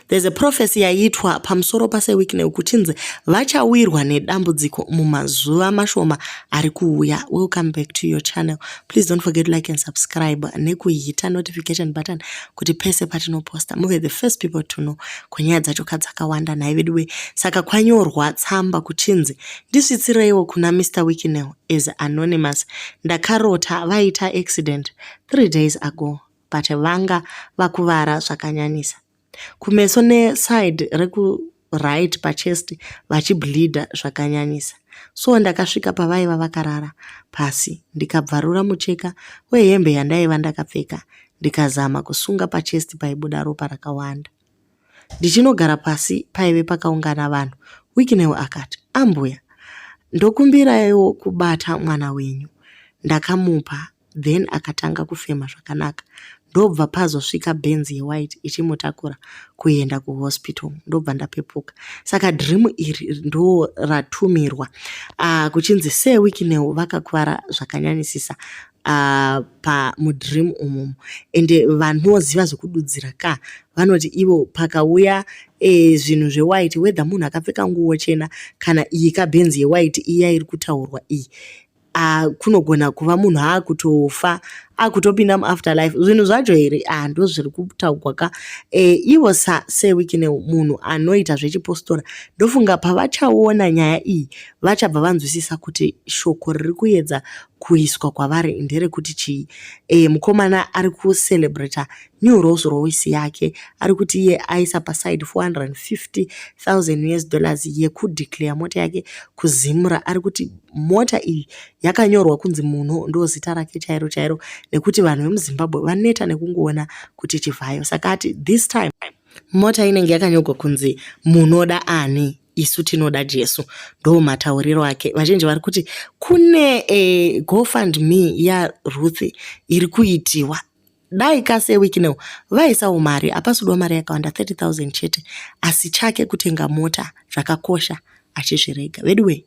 There's a prophecy yaiitwa pamusoro paSir Wicknell kuchinzi vachawirwa nedambudziko mumazuva mashoma ari kuuya. Welcome back to your channel. Please don't forget to like and subscribe nekuhita notification button kuti pese patinoposta muve the first people to know kwenyaya dzacho kadzakawanda nhai veduwe. Saka kwanyorwa tsamba kuchinzi ndisvitsireiwo kuna Mr Wicknell as anonymous. Ndakarota vaita accident 3 days ago but vanga vakuvara zvakanyanyisa kumeso neside rekuright pachest vachibleedha zvakanyanyisa. So ndakasvika pavaiva vakarara pasi ndikabvarura mucheka wehembe yandaiva ndakapfeka ndikazama kusunga pachest paibuda ropa rakawanda. Ndichinogara pasi paive pakaungana vanhu, Wicknell akati, "Ambuya, ndokumbiraiwo kubata mwana wenyu." Ndakamupa then akatanga kufema zvakanaka ndobva pazosvika Benz yewhite ichimutakura kuenda kuhospital ndobva ndapepuka. Saka dream iri ndo ratumirwa kuchinzi Sir Wicknell vakakuvara zvakanyanyisisa pamudream umu ende vanoziva zvekududzira ka vanoti ivo pakauya zvinhu zvewhite whether munhu akapfeka nguo chena kana iyi kaBenz yewhite iya iri kutaurwa iyi kunogona kuva munhu aakutofa akutopinda muafterlife zvinhu zvacho here ndo zviri kutaurwa ka ivo saSir Wicknell munhu anoita zvechipostora ndofunga pavachaona nyaya iyi vachabva vanzwisisa kuti shoko riri kuedza kuiswa kwavari nderekuti chii. Mukomana ari kucelebrata new Rolls Royce yake ari kuti iye aisa paside 450,000 US dollars yekudeclare mota yake kuZimra. Ari kuti mota iyi yakanyorwa kunzi munhu ndo zita rake chairo chairo nekuti vanhu vemuZimbabwe vaneta nekungoona kuti Chivhayo. Saka ati this time mota inenge yakanyorwa kunzi munoda ani isu tinoda Jesu ndo matauriro ake. Vazhinji vari kuti kune GoFundMe yaRuth iri kuitiwa dai kaSir Wicknell vaisawo mari hapasi kudiwa mari yakawanda 30 000 chete asi chake kutenga mota zvakakosha achizvirega veduwe.